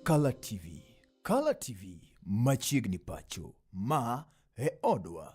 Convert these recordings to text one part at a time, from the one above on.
Kala TV. Kala TV machiegni pacho. Ma e odwa.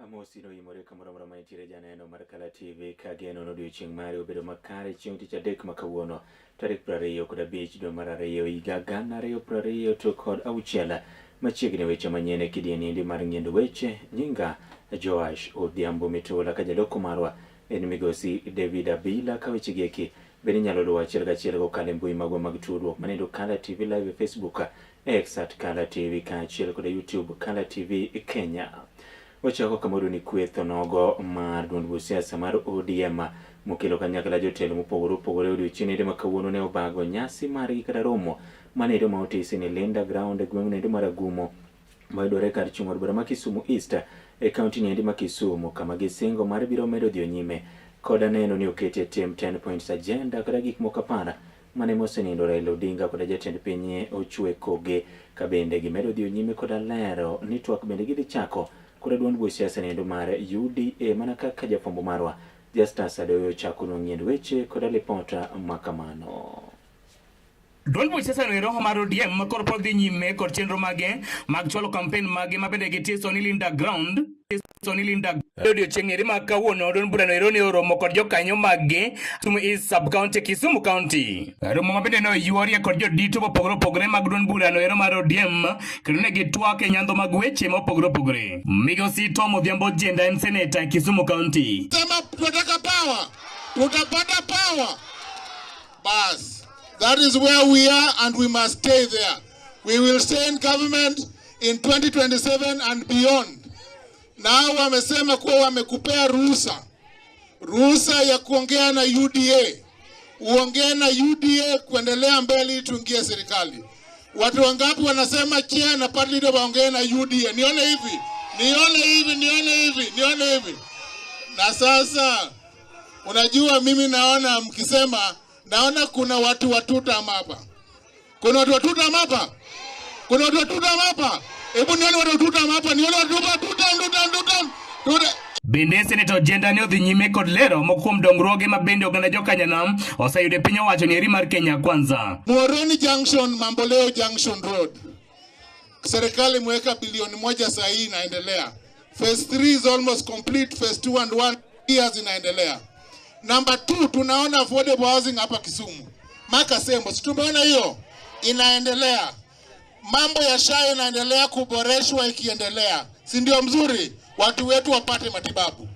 Amosi noimore kamoro amora ma intiere janeno mar Kala TV kageno ni odiochieng' mari obedo makare chieng' tich adek ma kawuono tarik 25 dwe mar ariyo higa 2026. Machiegni weche manyien e kidieny endi mar ng'iendo weche. Nyinga Joash Odhiambo Mitula ka jaloko marwa en migosi David Abila. Ka weche gi eki bende inyalo luwo achiel kachiel kokalo e mbui magwa mag tudruok manendo Kala TV Live e Facebook, X at Kala TV kaachiel kod YouTube Kala TV Kenya. Wachako kamoro ni kweth onogo mar duond buch siasa mar ODM mokelo kanyakla jotelo mopogore opogore odiochieng' endo ma kawuono ne obago nyasi margi kata romo manendo ma otisi ni Linda Ground e gweng' nendo mar Agumo mayudore kar chung' od bura ma Kisumu East e kaunti niendi ma Kisumu kama gisingo mar biro medo dhiyo nyime koda neno ni oketi e tim 10 points agenda kata gik moko apar mane mosenindo Raila Odinga koda jatend piny Ochwe Koge ka bende gimedo dhiyo nyime koda lero ni twak bende gidhi chako koda duond buch siasa niendo mar UDA mana kaka jafwambo marwa Justus Adoyo chakonwa ng'iend weche koda lipota makamano. Duond buch siasa no e roho mar ODM ma koro pod dhi nyime kod chenro mage mag chwalo kampen mage ma bende gitiso ni Linda Ground ni Linda odiochieng' eri ma kawuono duond burano ero ne oromo kod jokanyo maggi Kisumu East Sub County Kisumu County. Romo ma bende ne oyuorie kod jodito mopogore opogore mag duond burano ero mar ODM kendo ne gitwak e nyandho mag weche mopogore opogore. Migosi Tom Odhiambo Ojienda en seneta e Kisumu County. Sema tunataka power, tutapata power. Bas, that is where we are and we must stay there. We will stay in government in 2027 and beyond. Na wamesema kuwa wamekupea ruhusa, ruhusa ya kuongea na UDA, uongee na UDA kuendelea mbele ili tuingie serikali. Watu wangapi wanasema chair na party leader waongee na UDA? Nione hivi, nione hivi, nione hivi, nione hivi. Na sasa unajua, mimi naona mkisema, naona kuna watu wa tutam hapa. Kuna watu wa tutam hapa? Kuna watu wa tutam hapa? Hebu nione watu wa tutam hapa, nione watu wa tutam, tutam, tutam. Tutam. Bende Seneta Ojienda ne odhi nyime kod lero moko kuom dongruoge ma bende oganda jokanyanam oseyudo e piny owacho ni eri mar Kenya Kwanza. Muhoroni Junction, Mamboleo Junction Road. Serikali imeweka bilioni 1 saa hii inaendelea. Phase 3 is almost complete, phase 2 and 1 years inaendelea. Number 2, tunaona affordable housing hapa Kisumu. Makasembo, si tumeona hiyo inaendelea. Mambo ya SHA inaendelea kuboreshwa ikiendelea. Si ndio mzuri? Watu wetu wapate matibabu.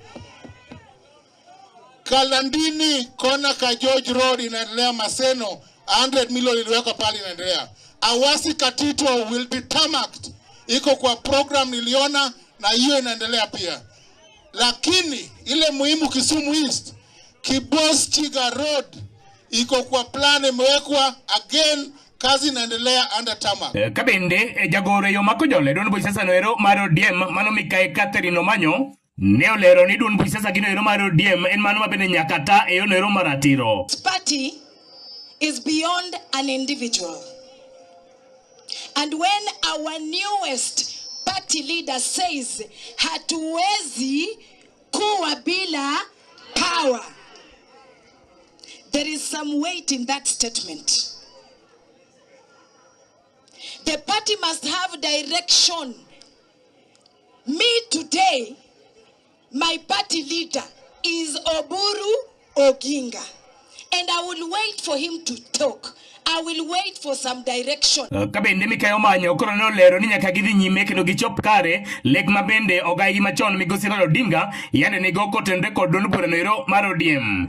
Kalandini kona ka George Road inaendelea, Maseno 100 million iliwekwa pale inaendelea. Awasi Katito will be tarmacked. Iko kwa program niliona na hiyo inaendelea pia. Lakini ile muhimu Kisumu East, Kibos Chiga Road iko kwa plan imewekwa again, kazi inaendelea under tarmac. Ka bende jagoro e yo ma Kojolo e duond buch siasa no ero mar ODM mano Mikayi Catherine Omanyo ne olero ni duond buch siasa gino ero mar ODM en mano ma bende nyaka ta e yono ero mar ratiro. This party is beyond an individual. And when our newest party leader says hatuwezi kuwa bila power, there is some weight in that statement. The party must have direction. Me today, my party leader is Oburu Oginga. And I will wait for him to talk. I will wait for some direction. Ka bende Mikayi Omanyo koro ne olero ni nyaka gidhi nyime kendo gichop kare lek ma bende ogayi machon migosi Raila Odinga yande nigo kotenore kod duond burano ero mar ODM.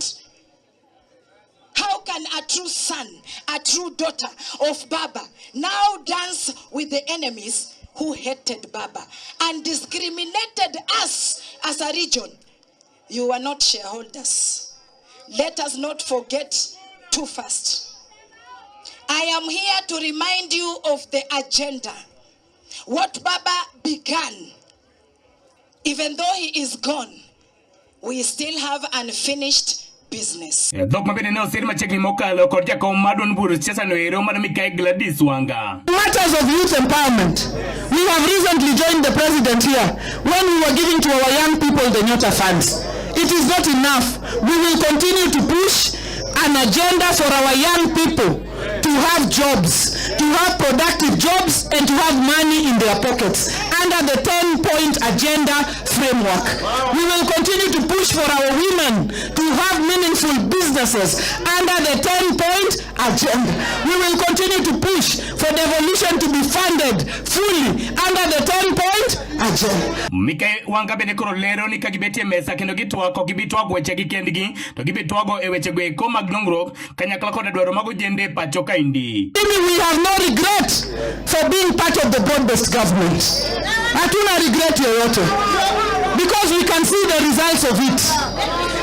How can a true son, a true daughter of Baba now dance with the enemies who hated Baba and discriminated us as a region? You are not shareholders. Let us not forget too fast. I am here to remind you of the agenda. What Baba began, even though he is gone, we still have unfinished business. E dhok ma bende ne osir machiegni mokalo kod jakom mar duond bura siasa no ero mar Mikai Gladys Wanga. Matters of youth empowerment. We have recently joined the president here when we were giving to our young people the Nyota funds. It is not enough. We will continue to push an agenda for our young people to have jobs, to have productive jobs and to have money in their pockets under the 10-point agenda framework. We will continue to push for our women to have meaningful businesses under the 10-point agenda. We will continue to push for devolution to be funded fully under the 10-point agenda. Mikai Wanga bende koro lero ni ka gibetie mesa kendo gitwak ok gibi twago wechegi kendgi to gibi twago e wechego eko mag dongruok kanyakla koda dwaro mag ojende e pacho kaendi. Mimi, we have no regret for being part of the broad-based government. Hatuna regret yoyote because we can see the results of it.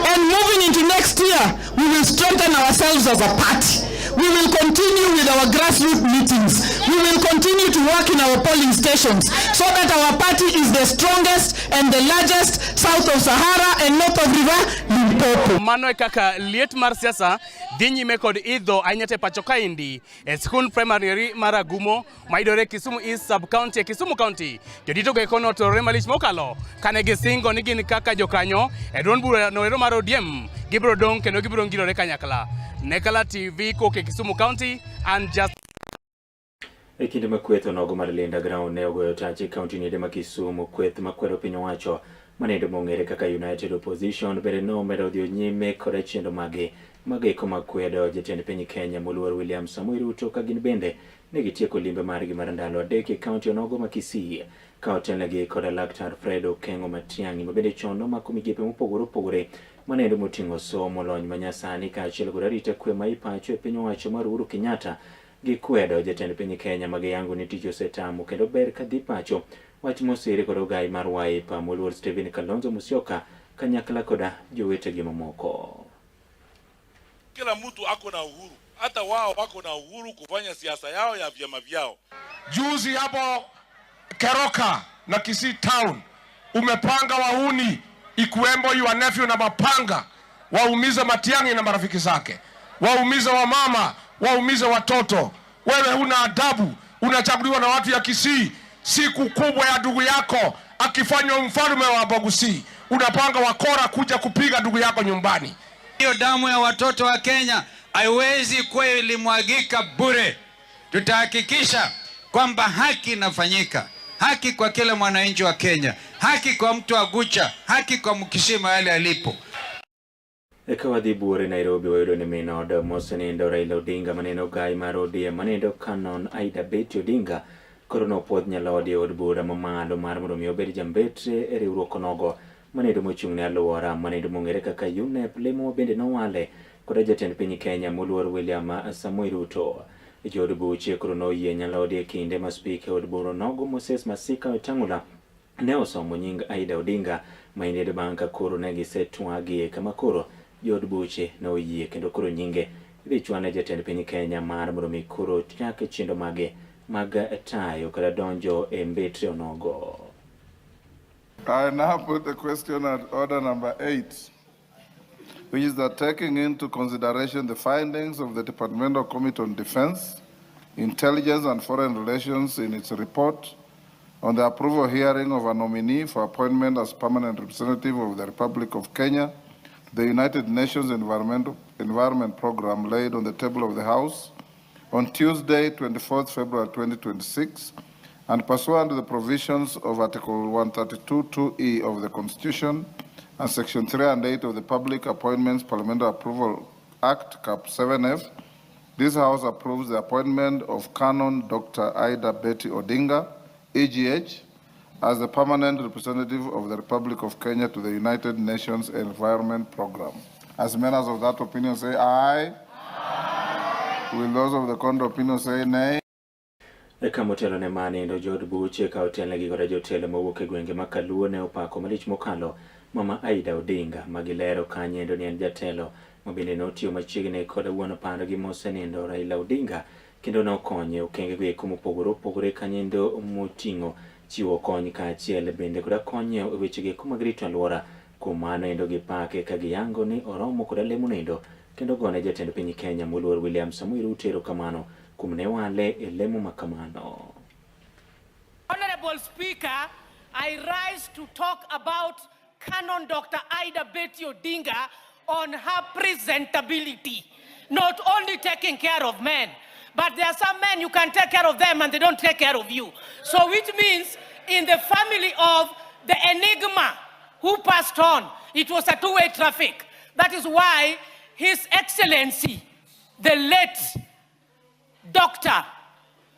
And moving into next year, we will strengthen ourselves as a party. We will continue with our grassroots meetings. We will continue to work in our polling stations so that our party is the strongest and the largest south of Sahara and north of River Limpopo. Mano e kaka liet mar siasa dhi nyime kod idho ahinya te pacho kaendi e skund primary mar Agumo mayudore Kisumu East Sub County e Kisumu County. Jodito go eko notorore malich mokalo kane gisingo ni gin kaka jokanyo e duond bura noero mar ODM gibiro dong' kendo gibiro ngirore kanyakla. Ne Kala TV kowuok e Kisumu County and just E kinde ma kweth onogo mar Linda Ground ne ogoyo tach e kaunti niende ma Kisumu, kweth makwedo piny owacho manendo mong'ere kaka United Opposition bende nomedo dhi nyime koda chenro mage mag eko mag kwedo jatend piny Kenya moluor William Samoei Ruto ka gin bende ne gitieko limbe margi mar ndalo adek e kaunti onogo ma Kisii ka otelnegi koda Laktar Fred Okengo Matiang'i ma bende chon nomako migepe mopogore opogore manendo moting'o somo, lony manyasani kaachiel kod arita kwe ma ipacho e piny owacho mar Uhuru Kenyatta. Gikwedo jatend piny Kenya ma giyango ni tich osetamo kendo ber ka dhi pacho. Wach mosiri kod ogai mar Wiper moluor Stephen Kalonzo Musyoka kanyakla koda jowetegi mamoko. Kila mtu ako na uhuru, hata wao wako na uhuru kufanya siasa yao ya vyama vyao. Juzi hapo Keroka na Kisii Town umepanga wahuni ikiwemo your nephew na mapanga waumize Matiang'i na marafiki zake, waumize wamama, waumize watoto. Wewe huna adabu, unachaguliwa na watu ya Kisii. Siku kubwa ya ndugu yako akifanywa mfalme wa Bogusi, unapanga wakora kuja kupiga ndugu yako nyumbani. Hiyo damu ya watoto wa Kenya haiwezi kuwa ilimwagika bure. Tutahakikisha kwamba haki inafanyika, haki kwa kila mwananchi wa Kenya, haki kwa mtu wa Gucha, haki kwa Mkisii mahali alipo. Eka wadhi buore Nairobi wayudo ni min od mosenindo Raila Odinga maneno ogai mar ODM manindo Canon Ida Betty Odinga koro nopuodh nyalodi e od bura mamalo mar mondo mi obed jambetre e riwruok onogo manindo mochung' ne alwora manindo mong'ere kaka UNEP lemo ma bende nowale koda jatend piny Kenya moluor William Samoei Ruto. Jood buche koro noyie nyalodi e kinde ma spika e od bura onogo Moses Masika Wetang'ula ne osomo nying Aida Odinga ma en bang' ka koro ne gisetwagie kama koro jood buche ne oyie kendo koro nyinge idhi chwane jatend piny Kenya mar mondo mi koro chak chenro mage mag tayo kata donjo e mbetre onogo. I now put the question at order number 8, which is that taking into consideration the findings of the Departmental Committee on Defense, Intelligence and Foreign Relations in its report on the approval hearing of a nominee for appointment as permanent representative of the Republic of Kenya to the United Nations Environment Program laid on the table of the House on Tuesday, 24th February 2026, and pursuant to the provisions of Article 132(2)(e) of the Constitution and Section 3 and 8 of the Public Appointments Parliamentary Approval Act, Cap 7F, this House approves the appointment of Canon Dr. Ida Betty Odinga, EGH, as the permanent representative of the Republic of Kenya to the United Nations Environment Program. As members of that opinion say aye. Aye. Will those of the contrary opinion say nay? Eka motelo ne mani endo jood buche ka otelnegi koda jotelo mowuok e gwenge ma Kaluo ne opako malich mokalo Mama Aida Odinga ma gilero kanyo ni en jatelo ma bende notiyo machiegni kod wuon pargi mosenindo Raila Odinga kendo nokonye okenge go eko mopogore opogore kanyendo moting'o chiwo kony kaachiel bende koda konyo e weche go eko mag rito alwora. Kuom mano endo gipake ka giyango ni oromo koda lemo nendo kendo gone jatend piny Kenya moluor William Samoei Ruto erokamano kuom ne wale e lemo ma kamano. Honorable Speaker, I rise to talk about Canon Dr. Ida Betty Odinga on her presentability. Not only taking care of men, but there are some men you can take care of them and they don't take care of you. So which means in the family of the enigma who passed on, it was a two-way traffic. That is why His Excellency, the late Dr.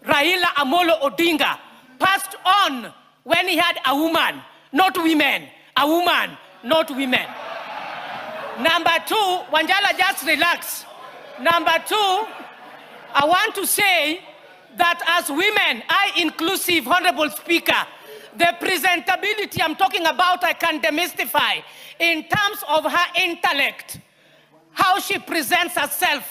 Raila Amolo Odinga, passed on when he had a woman, not women, a woman, not women. Number two, Wanjala, just relax. Number two, I want to say that as women, I inclusive, Honorable Speaker, the presentability I'm talking about, I can demystify in terms of her intellect, how she presents herself.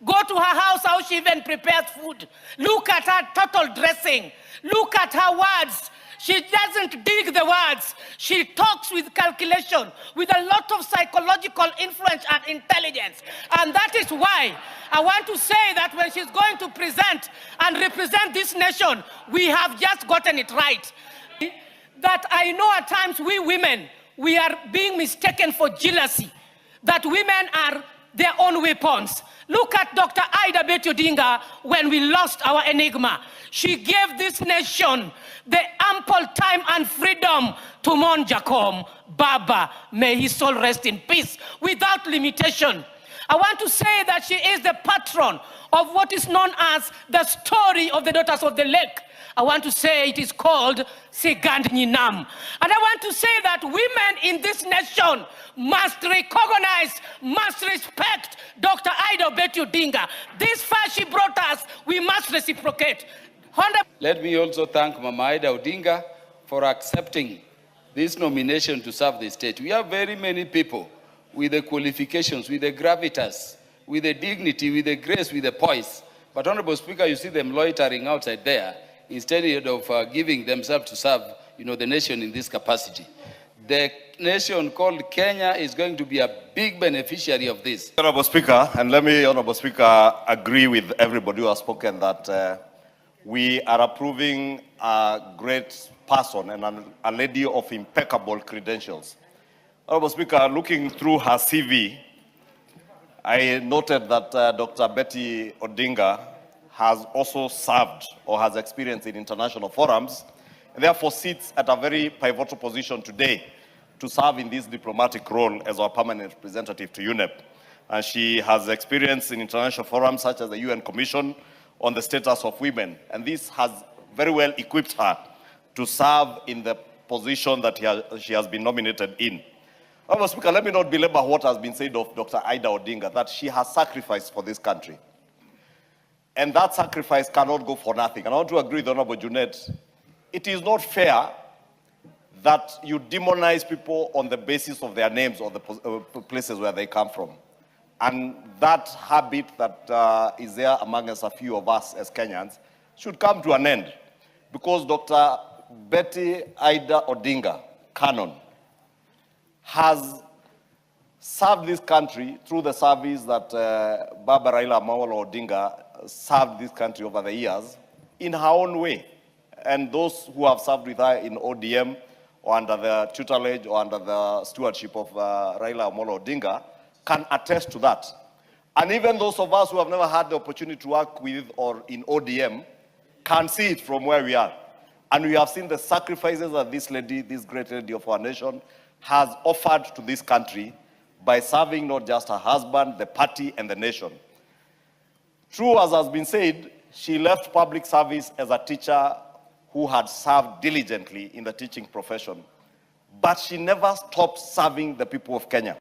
Go to her house, how she even prepares food. Look at her total dressing. Look at her words. She doesn't dig the words. She talks with calculation, with a lot of psychological influence and intelligence. And that is why I want to say that when she's going to present and represent this nation, we have just gotten it right. That I know at times we women, we are being mistaken for jealousy, that women are their own weapons. Look at Dr. Ida Betty Odinga when we lost our enigma. She gave this nation the ample time and freedom to mourn Jakom Baba. May his soul rest in peace without limitation. I want to say that she is the patron of what is known as the story of the Daughters of the Lake. I want to say it is called Sigand Nyinam. And I want to say that women in this nation must recognize, must respect Dr. Ida Betty Odinga. This far she brought us, we must reciprocate. Let me also thank Mama Ida Odinga for accepting this nomination to serve the state. We have very many people with the qualifications, with the gravitas, with the dignity, with the grace, with the poise. But Honorable Speaker, you see them loitering outside there instead of giving themselves to serve, the nation in this capacity. The nation called Kenya is going to be a big beneficiary of this. Honorable Speaker, and let me, Honorable Speaker, agree with everybody who has spoken that we are approving a great person and a lady of impeccable credentials. Honorable Speaker, looking through her CV, I noted that Dr. Betty Odinga has also served or has experience in international forums, and therefore sits at a very pivotal position today to serve in this diplomatic role as our permanent representative to UNEP. And she has experience in international forums such as the UN Commission on the Status of Women, and this has very well equipped her to serve in the position that she has been nominated in. Honorable Speaker, let me not belabor what has been said of Dr. Ida Odinga, that she has sacrificed for this country. And that sacrifice cannot go for nothing. And I want to agree with Honorable Junet. It is not fair that you demonize people on the basis of their names or the places where they come from. And that habit that is there among us, a few of us as Kenyans, should come to an end. Because Dr. Betty Ida Odinga, Canon, has served this country through the service that Baba Raila Amolo Odinga served this country over the years in her own way. And those who have served with her in ODM or under the tutelage or under the stewardship of Raila Amolo Odinga can attest to that. And even those of us who have never had the opportunity to work with or in ODM can see it from where we are. And we have seen the sacrifices that this lady, this great lady of our nation, has offered to this country by serving not just her husband, the party, and the nation. True, as has been said, she left public service as a teacher who had served diligently in the teaching profession. But she never stopped serving the people of Kenya.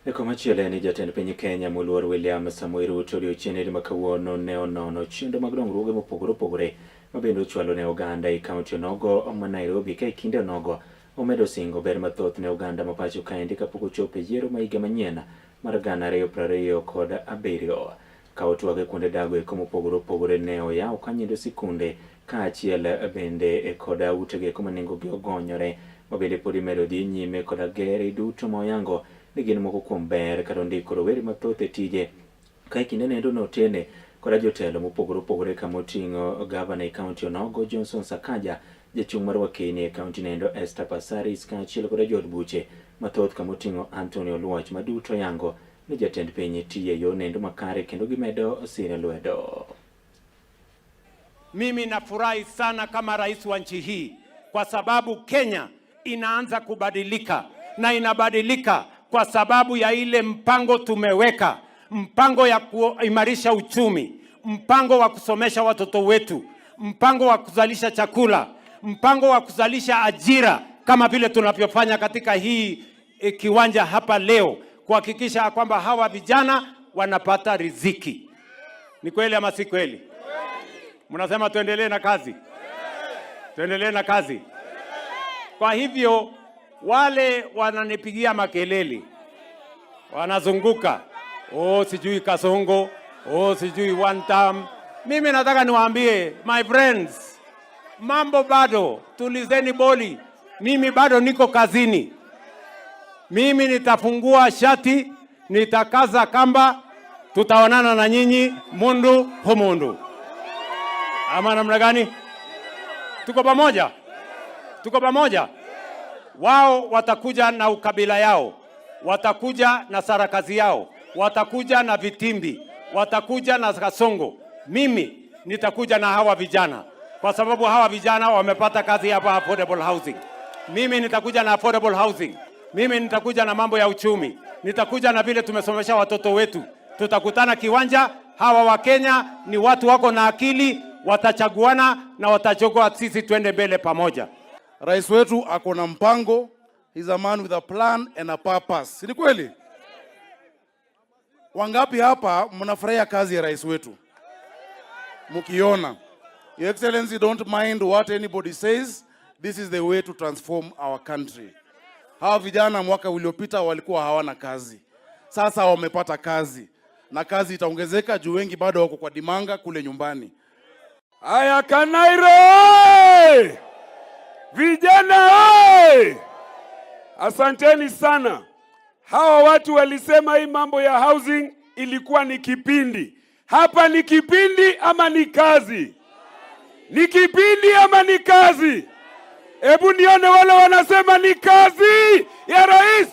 E komachielo en jatend piny Kenya moluor William Samoei Ruto odiochieng' ma kawuono ne onono chenro mag dongruoge mopogore opogore ma bende ochwalo ne oganda e kaunti onogo ma Nairobi ka e kinde onogo Omedo singo ber mathoth ne oganda ma pacho kaendi kapok ochopo e yiero ma higa manyien mar 2027. Ka otwag e kuonde dago eko mopogore opogore ne oyaw kanyendo sikunde kaachiel bende koda utego eko ma nengogi ogonyore ma bende pod imedo dhi nyime koda gere duto ma oyango ni gin moko kuom ber kata ondiko rowere mathoth e tije ka e kinde nendo notene koda jotelo mopogore opogore kama oting'o gavana e kaunti onogo Johnson Sakaja, jachung' mar Wakeni e kaunti nendo Esther Passaris kaachiel koda jood buche mathoth kama oting'o Anthony Oluoch ma duto yango ni jatend piny tiyo e yo nendo makare kendo gimedo sire lwedo. Mimi nafurahi sana kama rais wa nchi hii kwa sababu Kenya inaanza kubadilika na inabadilika kwa sababu ya ile mpango tumeweka, mpango ya kuimarisha uchumi, mpango wa kusomesha watoto wetu, mpango wa kuzalisha chakula, mpango wa kuzalisha ajira kama vile tunavyofanya katika hii kiwanja hapa leo, kuhakikisha kwamba hawa vijana wanapata riziki. Ni kweli ama si kweli? Mnasema tuendelee na kazi, tuendelee na kazi. Kwa hivyo wale wananipigia makelele, wanazunguka, oh, sijui Kasongo, oh, sijui one term. Mimi nataka niwaambie my friends, mambo bado, tulizeni boli. Mimi bado niko kazini. Mimi nitafungua shati, nitakaza kamba, tutaonana na nyinyi mundu humundu. Ama namna gani? Tuko pamoja? Tuko pamoja? Wao watakuja na ukabila yao, watakuja na sarakazi yao, watakuja na vitimbi, watakuja na Kasongo. Mimi nitakuja na hawa vijana, kwa sababu hawa vijana wamepata kazi hapa affordable housing. Mimi nitakuja na affordable housing. Mimi nitakuja na mambo ya uchumi, nitakuja na vile tumesomesha watoto wetu. Tutakutana kiwanja. Hawa Wakenya ni watu wako na akili, watachaguana na watachagua sisi twende mbele pamoja. Rais wetu ako na mpango, he's a man with a plan and a purpose. Si ni kweli? Wangapi hapa mnafurahia kazi ya rais wetu? Mkiona. Your Excellency, don't mind what anybody says. This is the way to transform our country. Hawa vijana mwaka uliopita walikuwa hawana kazi, sasa wamepata kazi na kazi itaongezeka juu wengi bado wako kwa dimanga kule nyumbani. Aya, Kanairo! Vijana oi! Asanteni sana. Hawa watu walisema hii mambo ya housing ilikuwa ni kipindi. Hapa ni kipindi ama ni kazi? Ni kipindi ama ni kazi? Hebu nione wale wanasema ni kazi ya rais.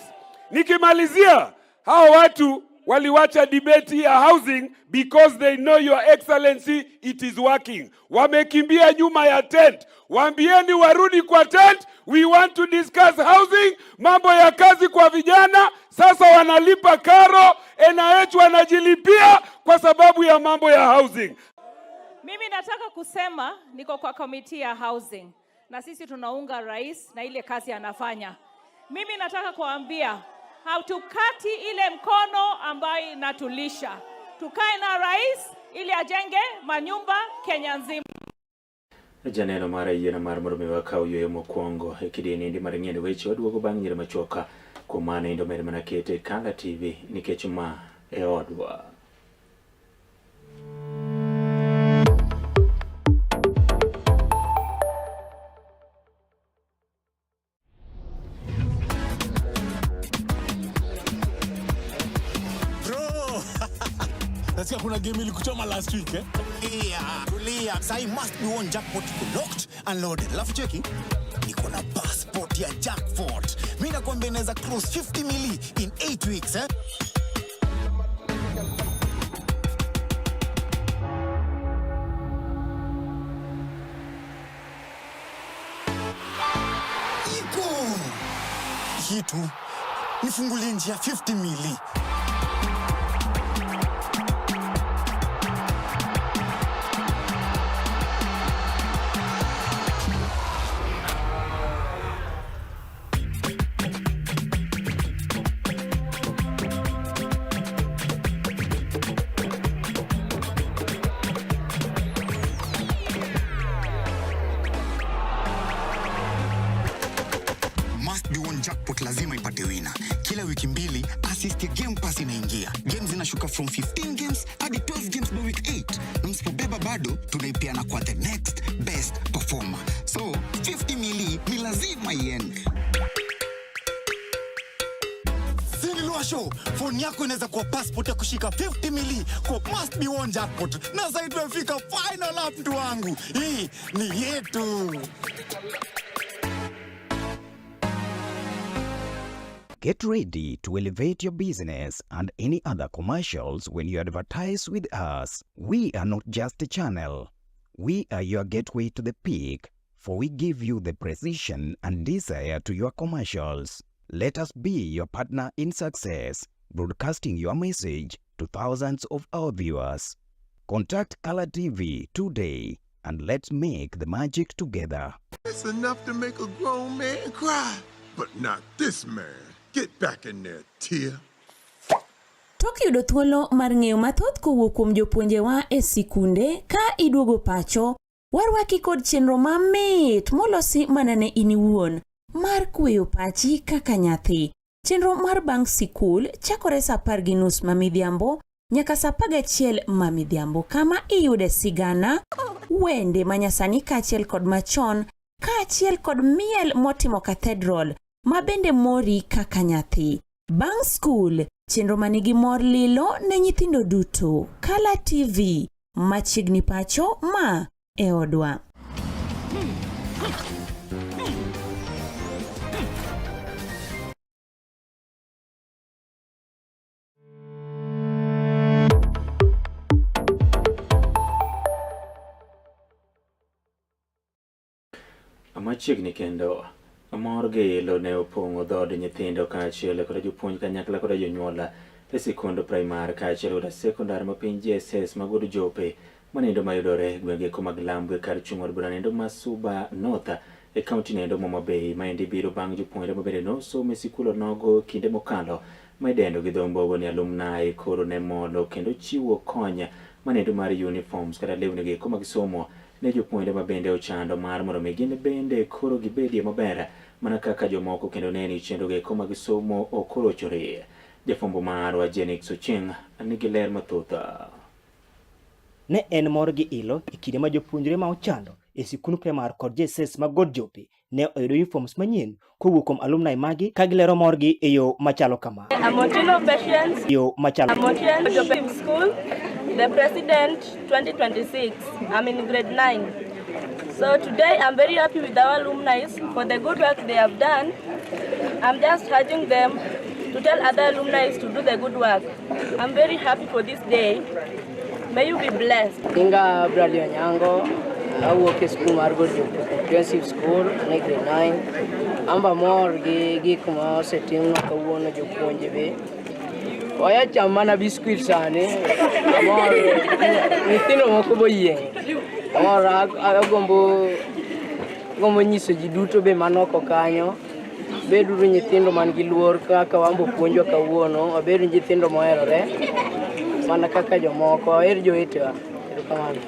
Nikimalizia, hawa watu waliwacha debate ya housing because they know, Your Excellency, it is working. Wamekimbia nyuma ya tent. Waambieni warudi kwa tent. We want to discuss housing, mambo ya kazi kwa vijana. Sasa wanalipa karo, NIH wanajilipia kwa sababu ya mambo ya housing. Mimi nataka kusema niko kwa committee ya housing na sisi tunaunga rais na ile kazi anafanya. Mimi nataka kuambia hatukati ile mkono ambayo inatulisha. Tukae na rais ili ajenge manyumba Kenya nzima. Janeno mar yiero mar mondo mi wakaw yueyo mokwongo e kidieny mar ng'iewo weche waduogo bang' nyiri machuok. Kuom mano indo med mana kete Kala TV nikech ma e odwa. Bro, nasikia kuna game ilikuchoma last week, eh? Tulia, tulia. Sahi must be one jackpot iko locked and loaded. Alafu cheki, niko na passport ya jackpot. Mimi nakwambia inaweza cross 50 mili in 8 weeks, eh? Iko. Hii tu nifungulie njia 50 mili. Jackpot lazima ipate winner. Kila wiki mbili assist ya Game Pass inaingia. Games zinashuka from 15 games hadi 12 games by week 8. Na msipobeba bado tunaipeana kwa the next best performer. So 50 mili ni lazima iende. Show phone yako inaweza kuwa passport ya kushika 50 mili kwa must be one jackpot, na sasa tumefika final lap, mtu wangu, hii ni yetu. Get ready to elevate your business and any other commercials when you advertise with us. We are not just a channel. We are your gateway to the peak, for we give you the precision and desire to your commercials. Let us be your partner in success, broadcasting your message to thousands of our viewers. Contact Color TV today and let's make the magic together. It's enough to make a grown man cry, but not this man. Get back in there, Tia. Tok yudo thuolo mar ng'eyo mathoth kowuok kuom jopuonjewa e sikunde ka iduogo pacho, warwaki kod chenro mamit molosi mana ne in iwuon mar kweyo pachi kaka nyathi. Chenro mar bang' sikul chakore sa 10:30 ma midhiambo nyaka sa 11 ma midhiambo kama iyude sigana, wende manyasani kaachiel kod machon kaachiel kod miel motimo cathedral ma bende mori kaka nyathi. Bang' skul, chenro manigi mor lilo ne nyithindo duto. Kala TV, machiegni pacho ma e odwa. Machiegni kendo mor gi ilo ne opong'o dhood nyithindo kaachiel kod jopuonj kanyakla kod jonyuol e sikund primar kaachiel kod sekondar ma piny JSS ma God Jope manindo mayudore e gwenge ko mag Lambo e kar chung' od bura nendo ma Suba North e kaunti nendo ma Homa Bay. Maendi biro bang' jopuonjre ma bende nosomo e sikul onogo kinde mokalo ma idendo gi dho mbogo ni alumni koro ne molo kendo chiwo kony manendo mar uniforms kata lewni gi eko mag somo ne jopuonjre ma bende ochando mar mondo mi gin bende koro gibedie maber mana kaka jomoko kendo ne ni chenro gi eko mag somo ok orochore. Jafwambo marwa Jenix Ochieng' nigi ler mathoth. Ne en mor gi ilo e kinde ma jopuonjre ma ochando e sikund primar kod JSS ma God Jope ne oyudo uniforms manyien kowuok kuom alumni magi ka gilero morgi e yo machalo kama. Amotino Patience. Yo machalo. Amotino Jope School, the president 2026. I'm in grade 9. So today I'm very happy with our alumni for the good work they have done. I'm just urging them to tell other alumni to do the good work. I'm very happy for this day. May you be blessed. Inga Bradley Onyango, awuok e skul mar God Jope Comprehensive School, an e grade 9. Amba mor gi gik ma osetimnwa kawuono jopuonje be. Oya cham mana biskuit sani. Amor, nyithindo moko boyieng'. Amor, agombo agombo nyiso ji duto be manoko kanyo. Beduru nyithindo man gi luor kaka wambo puonjwa kawuono, wabed nyithindo moherore mana kaka jomoko, waher jowetewa. Erokamano.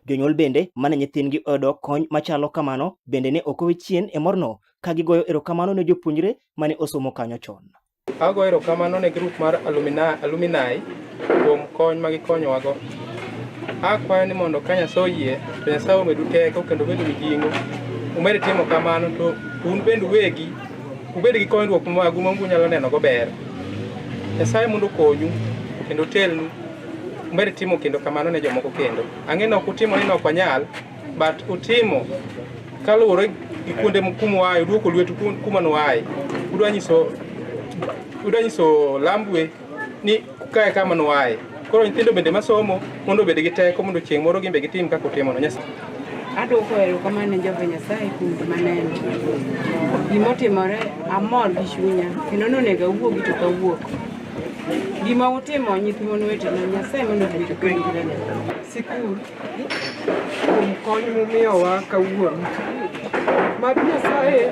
Jonyuol bende mane nyithindgi oyudo kony machalo kamano bende ne ok owe chien e morno ka gigoyo erokamano ne jopuonjre mane osomo kanyo chon. Agoyo erokamano ne grup mar alumni kuom kony ma gikonyowago. Akwayo ni mondo ka Nyasaye oyie to Nyasaye omedu teko kendo omedu mijing'o. Umed timo kamano to un bende uwegi ubed gi konyruok magu ma unyalo neno go ber. Nyasaye mondo okonyu kendo otelnu umed timo kendo kamano ne jomoko kendo. Ang'e ni ok utimo ni ok wanyal, but utimo kaluwore gi kuonde kuma uaye, uduoko lwetu kuma nuaye. Udwa nyiso Lambwe ni kae kama nuaye. Koro nyithindo bende masomo mondo obed gi teko mondo chieng' moro gin be gitim kaka utimono. Nyasaye. Adwoko erokamano ne Jehova Nyasaye kuom gima neno. Gimotimore amor gi chunya kendo nonego awuogi to ok awuok. Gima utimo nyithi mon wetena Nyasaye mondo ogwedhu kodu. Sikul kuom kony mumiyowa kawuono. Mad Nyasaye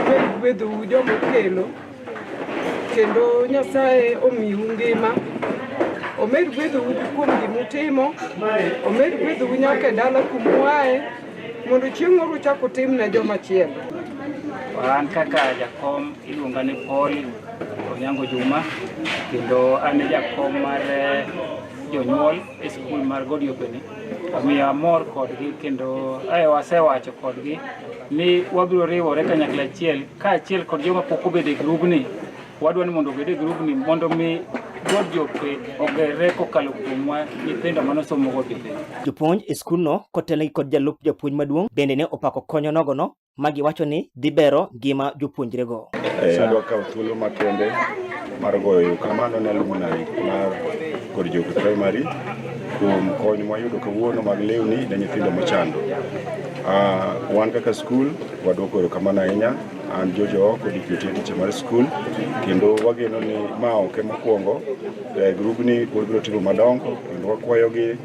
med gwedhou joma okelo kendo Nyasaye omiu ngima omed gwedhou kuom gimutimo omed gwedhou nyaka e dala kumuaye mondo chieng' moro uchak utim ne joma chielo. An kaka jakom iluonga ni Paul Onyango Juma kendo an e jakom mar jonyuol e skul mar Godiope ni. Omiyo amor kodgi kendo wasewacho kodgi ni wabiro riwore kanyakla achiel kaachiel kod joma pok obedo e grubni. Wadwa ni mondo obed e grubni mondo mi Godiope ogerre kokalo kuomwa nyithindo manosomo Godiope. Jopuonj e skundno kotelnegi kod jalup japuonj maduong' bende ne opako kony onogono ma giwacho ni dhi bero ngima jopuonjrego. Adwa kawo thuolo makende mar goyo erokamano ne alumni mar Godiope Primary kuom kony mwayudo kawuono mag lewni ne nyithindo mochando. Wan kaka skul wadwoko erokamano ahinya. An George Ooko, deputy teacher mar skul, kendo wageno ni ma ok e mokwongo. Grubni pod biro timo madongo kendo wakwayogi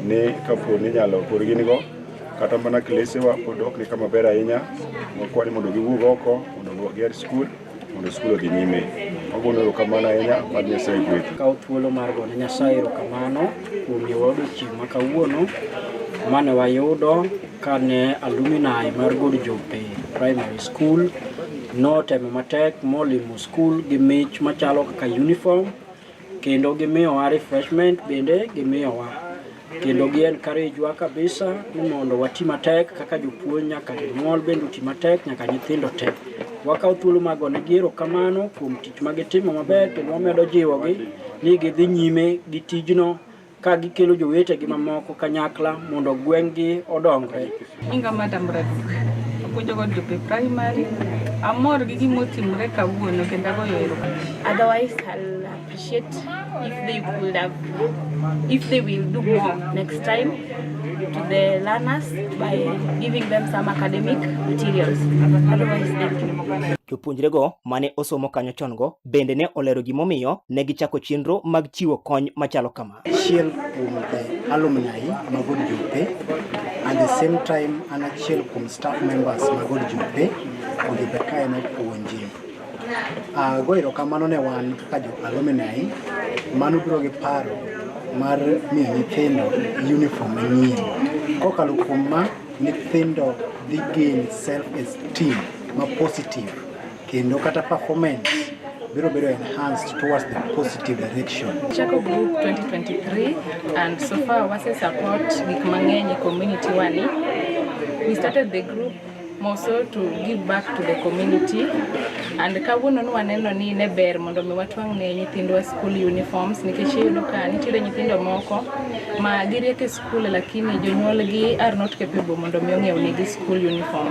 ni kapo ni nyalo pod gin go kata mana klesewa pod ok ni kama ber ahinya, wakwa ni mondo giwuog oko mondo giger skul mondo skul odhi nyime. Wagono erokamano ahinya mad Nyasaye gwedhu. Kawo thuolo mar gone Nyasaye erokamano kuom miyowa odiochieng' ma kawuono mane wayudo kane alumni mar Godjope Primary School notemo matek molimo skul gi mich machalo kaka uniform kendo gimiyowa refreshment bende gimiyowa kendo gi encourage wa kabisa ni mondo wati matek kaka jopuonj nyaka jonyuol bende oti matek nyaka nyithindo te. Wakawo thuolo mar gonegi erokamano kuom tich ma gitimo maber kendo wamedo jiwogi ni gidhi nyime gi tijno ka gikelo jowetegi mamoko kanyakla mondo gweng'gi odongre. Nyinga Madam Raduk, apuonjo Godjope Primary. Amor gi gima otimore kawuono kendo agoyo erokamano. Otherwise, I'll appreciate if they would have, if they will do more next time to the learners by giving them some academic materials. Otherwise, thank you. Jopuonjrego mane osomo kanyo chon go bende ne olero gimomiyo ne gichako chenro mag chiwo kony machalo kama. Achiel kuom the alumni mag Godjope at the same time an achiel kuom staff members mag Godjope Godjope kae nopuonje. Ago erokamano ne wan kaka jo alumni mano biro gi paro mar miyo nyithindo uniform manyien. Kokalo kuom ma, nyithindo dhi gain self esteem ma positive kendo kata performance biro bedo enhanced towards the positive direction. Chako group 2023 and so far wase support gik mang'eny e community wani. We started the group more so to give back to the community and kawuono ne waneno ni ne ber mondo mi watwang' ne nyithindwa school uniforms nikech iyudo ka nitiere nyithindo moko ma giriek e school lakini jonyuolgi are not capable mondo mi ong'iew negi school uniform.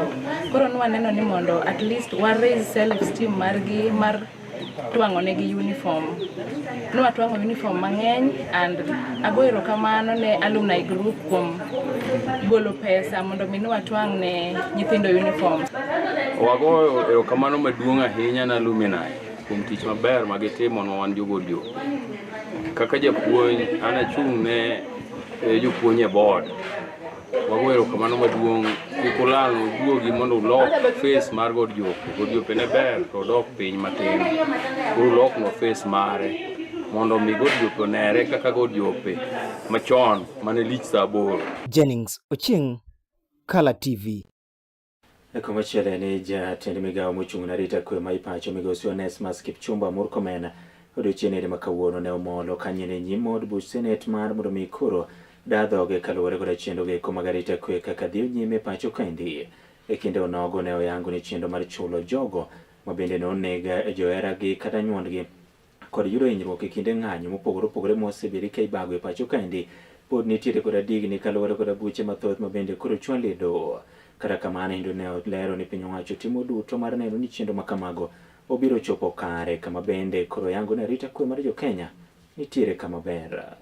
Koro ne waneno ni mondo at least wa raise self esteem margi mar twang'o negi uniform. Ne watwang'o uniform mang'eny and ago erokamano ne alumni group kuom golo pesa mondo mi ne watwang' ne nyithindo uniform. Wagoyo erokamano maduong' ahinya ne alumni kuom tich maber ma gitimonwa wan jogodiope. Kaka japuonj, an achung' ne jopuonj e board. Wagoyo erokamano maduong' kik ulalnwa uduogi mondo ulok face mar Godjope. Godjope ne ber to odok piny matin. Koro uloknwa face mare mondo mi Godjope onere kaka Godjope machon mane lich sa aboro. Jennings Ochieng, Kala TV. Komachielo ni jatend migawo mochung' ne arita kwe ma ipacho migosi Onesmus Kipchumba Murkomen odiochieng' ma kawuono ne omolo kanyene nyim od buch senet mar mondo mi koro da dhoge kaluwore koda chenro go eko mag arita kwe kaka dhi nyime pacho kaendi. E kinde onogo ne oyango ni chenro mar chulo jogo ma bende ne oneg joheragi kata nyuondgi kod yudo hinyruok e kinde ng'anyo mopogore opogore mosebedi ka ibago e pacho kaendi pod nitiere koda digni kaluwore koda buche mathoth ma bende koro ochwal e doho. Kata kamano Indo ne olero ni piny owacho timo duto mar neno ni chenro ma kamago obiro chopo kare kama bende koro yango ni arita kwe mar jo-Kenya nitiere kama ber.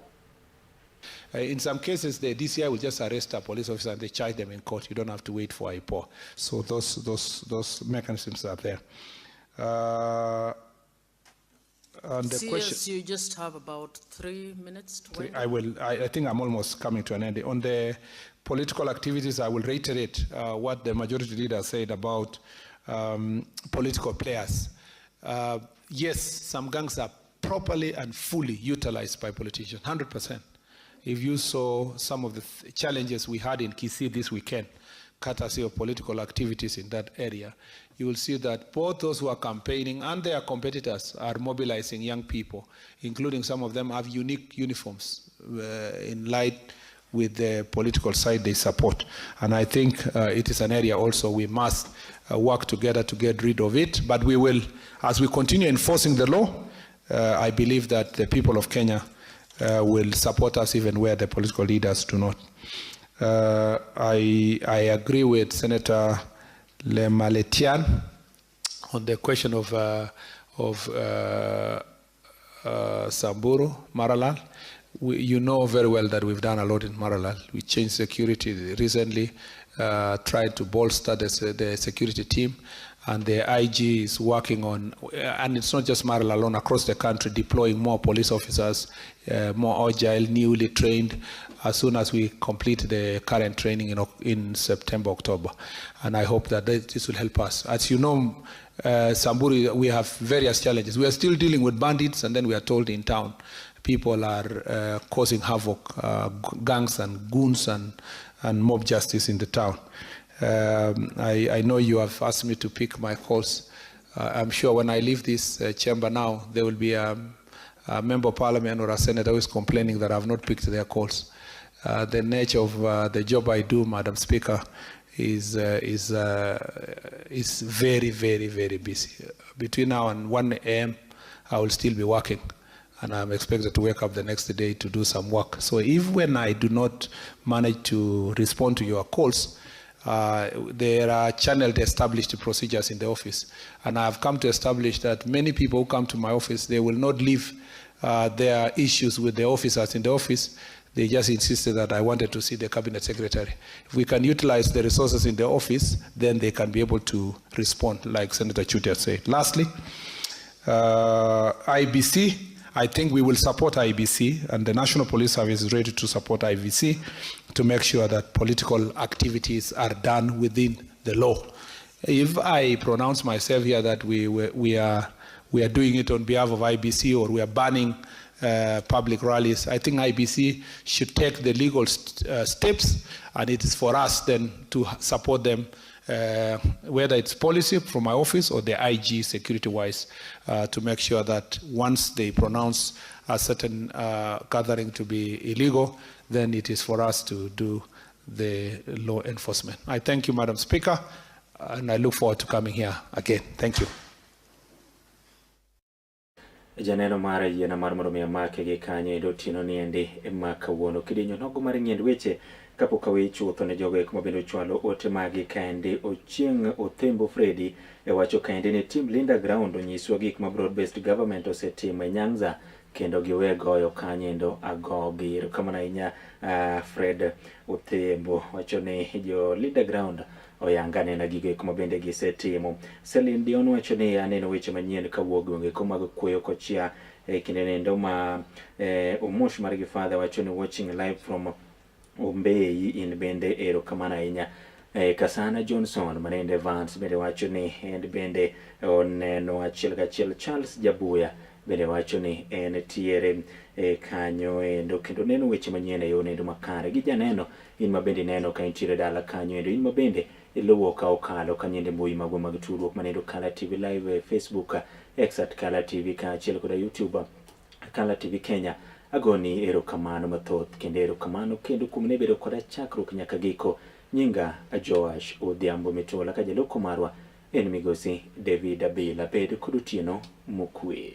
In some cases, the DCI will just arrest a police officer and they charge them in court. You don't have to wait for IPOA. So those mechanisms are there. And the CS, question, you just have about 3 minutes to Three, end. I will. I think I'm almost coming to an end. On the political activities, I will reiterate what the majority leader said about political players. Yes, some gangs are properly and fully utilized by politicians, 100%. If you saw some of the challenges we had in Kisii this weekend, courtesy of political activities in that area, you will see that both those who are campaigning and their competitors are mobilizing young people, including some of them have unique uniforms in light with the political side they support. And I think it is an area also we must work together to get rid of it. But we will, as we continue enforcing the law, I believe that the people of Kenya will support us even where the political leaders do not. I agree with Senator Lemaletian on the question of Samburu, Maralal. You know very well that we've done a lot in Maralal. We changed security recently, tried to bolster the security team, and the IG is working on, and it's not just Maralal alone, across the country, deploying more police officers, more agile, newly trained, as soon as we complete the current training in September, October. And I hope that this will help us. As you know, Samburu, we have various challenges. We are still dealing with bandits, and then we are told in town people are causing havoc, gangs and goons and mob justice in the town. I know you have asked me to pick my calls. I'm sure when I leave this chamber now, there will be a member of parliament or a senator who is complaining that I've not picked their calls. The nature of the job I do, Madam Speaker, is very, very, very busy. Between now and 1 a.m., I will still be working, and I'm expected to wake up the next day to do some work. So if when I do not manage to respond to your calls, there are channeled established procedures in the office. And I have come to establish that many people who come to my office, they will not leave their issues with the officers in the office. They just insisted that I wanted to see the cabinet secretary. If we can utilize the resources in the office, then they can be able to respond, like Senator Chutia said. Lastly, IEBC, I think we will support IEBC, and the National Police Service is ready to support IEBC to make sure that political activities are done within the law. If I pronounce myself here that we are doing it on behalf of IEBC or we are banning public rallies, I think IEBC should take the legal steps, and it is for us then to support them, whether it's policy from my office or the IG security-wise, to make sure that once they pronounce a certain gathering to be illegal, then it is for us to do the law enforcement. I thank you, Madam Speaker, and I look forward to coming here again. Thank you. Janeno mar yiena mar mondo mi amake gi kanyo endo otieno ni endi ma kawuono kidienyo nogo mar ng'iend weche kapok awe chutho ne jogo eko mabende ochwalo ote magi kaendi. Ochieng' Othembo Fredi e wacho kaendi ni team Linda Ground onyiswa gik ma broad based government osetimo e Nyanza kendo giwe goyo kanyo endo agogi. Erokamano ahinya. Fred Othembo wacho ni jo Linda Ground oyanga nena gigo eko mabende gisetimo. Celine Dion wacho ni aneno weche manyien kawuok gwenge eko mag Kweyo Kochia e kinde nendo ma Omosh margi father wacho ni watching live from Ombei, in bende erokamano ahinya. Kasana Johnson manende Vance bende wacho ni en bende oneno achiel kachiel. Charles Jabuya bende wacho ni en tiere kanyo endo kendo neno weche manyien e yo nendo makare gi janeno in ma bende ineno ka intiere dala kanyo endo, in ma bende iluwo ka okalo kanyende mbui magwa mag tudruok manendo Kala TV Live e Facebook, X @KalaTV kaachiel koda YouTube Kala TV Kenya. Agoni erokamano mathoth kendo erokamano kendo kuom ne bedo koda chakruok nyaka giko. Nyinga Joash Odhiambo Mitola ka jaloko marwa en migosi David Abila. Bed kod otieno mokwe.